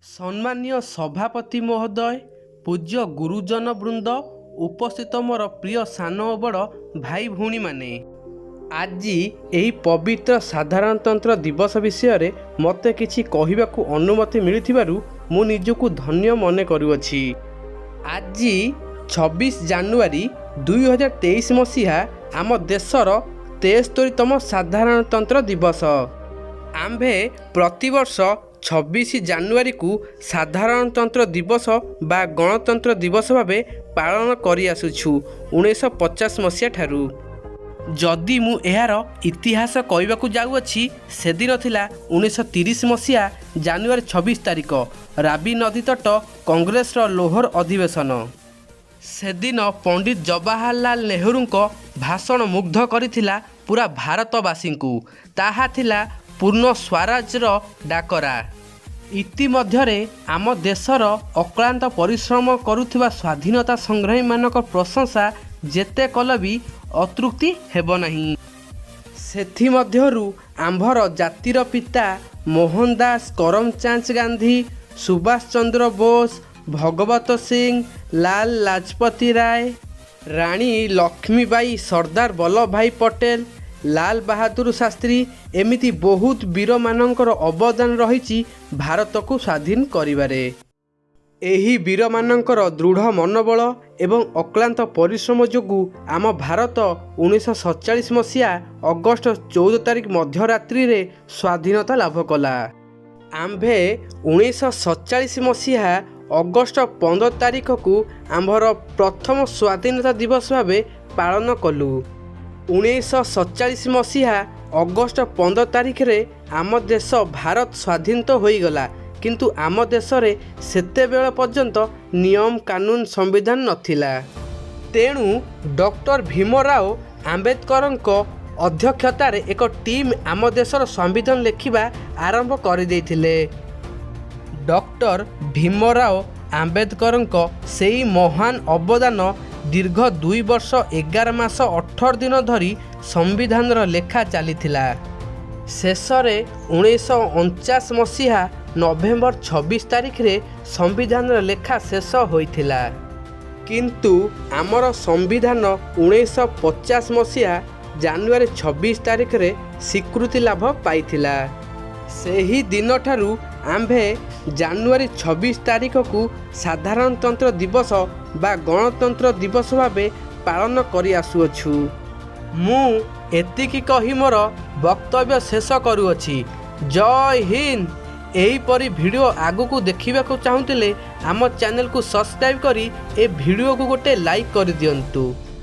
ସମ୍ମାନୀୟ ସଭାପତି ମହୋଦୟ, ପୂଜ୍ୟ ଗୁରୁଜନ ବୃନ୍ଦ, ଉପସ୍ଥିତ ମୋର ପ୍ରିୟ ସାନ ଓ ବଡ଼ ଭାଇ ଭଉଣୀମାନେ, ଆଜି ଏହି ପବିତ୍ର ସାଧାରଣତନ୍ତ୍ର ଦିବସ ବିଷୟରେ ମୋତେ କିଛି କହିବାକୁ ଅନୁମତି ମିଳିଥିବାରୁ ମୁଁ ନିଜକୁ ଧନ୍ୟ ମନେ କରୁଅଛି। ଆଜି 26 ଜାନୁଆରୀ 2023 ମସିହା ଆମ ଦେଶର 73ତମ ସାଧାରଣତନ୍ତ୍ର ଦିବସ। ଆମ୍ଭେ ପ୍ରତିବର୍ଷ 26 ଜାନୁଆରୀକୁ ସାଧାରଣତନ୍ତ୍ର ଦିବସ ବା ଗଣତନ୍ତ୍ର ଦିବସ ଭାବେ ପାଳନ କରିଆସୁଛୁ 1950 ମସିହା ଠାରୁ। ଯଦି ମୁଁ ଏହାର ଇତିହାସ କହିବାକୁ ଯାଉଅଛି, ସେଦିନ ଥିଲା 1930 ମସିହା ଜାନୁଆରୀ 26 ତାରିଖ, ରାବି ନଦୀ ତଟ କଂଗ୍ରେସର ଲାହୋର ଅଧିବେଶନ। ସେଦିନ ପଣ୍ଡିତ ଜବାହରଲାଲ ନେହେରୁଙ୍କ ଭାଷଣ ମୁଗ୍ଧ କରିଥିଲା ପୁରା ଭାରତବାସୀଙ୍କୁ। ତାହା ଥିଲା ପୂର୍ଣ୍ଣ ସ୍ୱରାଜର ଡାକରା। ଇତିମଧ୍ୟରେ ଆମ ଦେଶର ଅକ୍ଳାନ୍ତ ପରିଶ୍ରମ କରୁଥିବା ସ୍ୱାଧୀନତା ସଂଗ୍ରାମୀମାନଙ୍କ ପ୍ରଶଂସା ଯେତେ କଲେ ବି ଅତ୍ୟୁକ୍ତି ହେବ ନାହିଁ। ସେଥିମଧ୍ୟରୁ ଆମ୍ଭର ଜାତିର ପିତା ମୋହନ ଦାସ କରମଚାନ୍ଦ ଗାନ୍ଧୀ, ସୁଭାଷ ଚନ୍ଦ୍ର ବୋଷ, ଭଗବତ ସିଂ, ଲାଲ ଲାଜପତି ରାୟ, ରାଣୀ ଲକ୍ଷ୍ମୀବାଇ, ସର୍ଦ୍ଦାର ବଲ୍ଲଭ ଭାଇ ପଟେଲ, ଲାଲ ବାହାଦୁର ଶାସ୍ତ୍ରୀ, ଏମିତି ବହୁତ ବୀରମାନଙ୍କର ଅବଦାନ ରହିଛି ଭାରତକୁ ସ୍ୱାଧୀନ କରିବାରେ। ଏହି ବୀରମାନଙ୍କର ଦୃଢ଼ ମନୋବଳ ଏବଂ ଅକ୍ଳାନ୍ତ ପରିଶ୍ରମ ଯୋଗୁଁ ଆମ ଭାରତ 1947 ମସିହା ଅଗଷ୍ଟ 14 ତାରିଖ ମଧ୍ୟରାତ୍ରିରେ ସ୍ୱାଧୀନତା ଲାଭ କଲା। ଆମ୍ଭେ 1947 ମସିହା ଅଗଷ୍ଟ 15 ତାରିଖକୁ ଆମ୍ଭର ପ୍ରଥମ ସ୍ୱାଧୀନତା ଦିବସ ଭାବେ ପାଳନ କଲୁ। 1947 ମସିହା ଅଗଷ୍ଟ 15 ତାରିଖରେ ଆମ ଦେଶ ଭାରତ ସ୍ୱାଧୀନ ତ ହୋଇଗଲା, କିନ୍ତୁ ଆମ ଦେଶରେ ସେତେବେଳ ପର୍ଯ୍ୟନ୍ତ ନିୟମ କାନୁନ, ସମ୍ବିଧାନ ନଥିଲା। ତେଣୁ ଡକ୍ଟର ଭୀମରାଓ ଆମ୍ବେଦକରଙ୍କ ଅଧ୍ୟକ୍ଷତାରେ ଏକ ଟିମ୍ ଆମ ଦେଶର ସମ୍ବିଧାନ ଲେଖିବା ଆରମ୍ଭ କରିଦେଇଥିଲେ। ଡକ୍ଟର ଭୀମରାଓ ଆମ୍ବେଦକରଙ୍କ ସେଇ ମହାନ ଅବଦାନ, ଦୀର୍ଘ 2 ବର୍ଷ 11 ମାସ 18 ଦିନ ଧରି ସମ୍ବିଧାନର ଲେଖା ଚାଲିଥିଲା। ଶେଷରେ 1949 ମସିହା ନଭେମ୍ବର 26 ତାରିଖରେ ସମ୍ବିଧାନର ଲେଖା ଶେଷ ହୋଇଥିଲା। କିନ୍ତୁ ଆମର ସମ୍ବିଧାନ 1950 ମସିହା ଜାନୁଆରୀ 26 ତାରିଖରେ ସ୍ୱୀକୃତି ଲାଭ ପାଇଥିଲା। ସେହି ଦିନଠାରୁ ଆମ୍ଭେ ଜାନୁଆରୀ 26 ତାରିଖକୁ ସାଧାରଣତନ୍ତ୍ର ଦିବସ ବା ଗଣତନ୍ତ୍ର ଦିବସ ଭାବେ ପାଳନ କରିଆସୁଅଛୁ। ମୁଁ ଏତିକି କହି ମୋର ବକ୍ତବ୍ୟ ଶେଷ କରୁଅଛି। ଜୟ ହିନ୍ଦ। ଏହିପରି ଭିଡ଼ିଓ ଆଗକୁ ଦେଖିବାକୁ ଚାହୁଁଥିଲେ ଆମ ଚ୍ୟାନେଲକୁ ସବସ୍କ୍ରାଇବ୍ କରି ଏ ଭିଡ଼ିଓକୁ ଗୋଟେ ଲାଇକ୍ କରିଦିଅନ୍ତୁ।